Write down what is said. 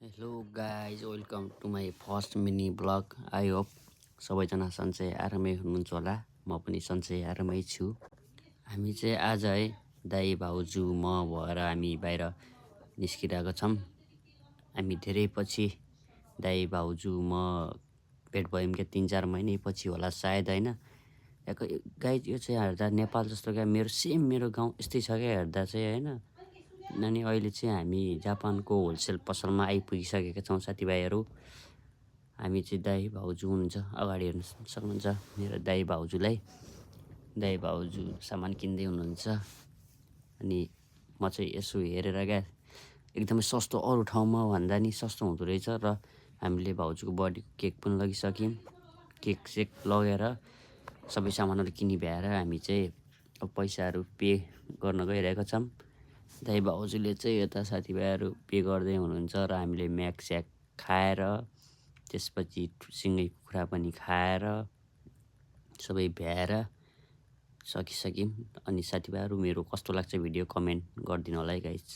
Hello guys, welcome to my first mini vlog. I hope सबैजना सन्चै आरामै हुनुहुन्छ होला। म पनि सन्चै आरामै छु। हामी चाहिँ आज है दाइ भाउजू म भएर हामी बाहिर निस्किरहेको छौँ। हामी धेरै पछि दाइ भाउजू म भेट भयौँ क्या, 3-4 महिनै पछि होला सायद, होइन। गाइज यो चाहिँ हेर्दा नेपाल जस्तो क्या, मेरो गाउँ यस्तै छ क्या हेर्दा चाहिँ, होइन। अनि अहिले चाहिँ हामी जापानको होलसेल पसलमा आइपुगिसकेका छौँ साथीभाइहरू। हामी चाहिँ दाइ भाउजू हुनुहुन्छ, अगाडि हेर्न सक्नुहुन्छ मेरो दाइ भाउजूलाई। दाइ भाउजू सामान किन्दै हुनुहुन्छ। अनि म चाहिँ यसो हेरेर क्या एकदमै सस्तो, अरू ठाउँमा भन्दा नि सस्तो हुँदो रहेछ। र हामीले भाउजूको बर्थडेको केक पनि लगिसक्यौँ। केक सेक लगेर सबै सामानहरू किनिभ्याएर हामी चाहिँ अब पैसाहरू पे गर्न गइरहेका छौँ। दाइ भाउजूले चाहिँ यता साथीभाइहरू पे गर्दै हुनुहुन्छ र हामीले म्याक खाएर त्यसपछि सिँगै कुखुरा पनि खाएर सबै भ्याएर सकिसक्यौँ। अनि साथीभाइहरू मेरो कस्तो लाग्छ भिडियो कमेन्ट गरिदिनु होला है गाइज।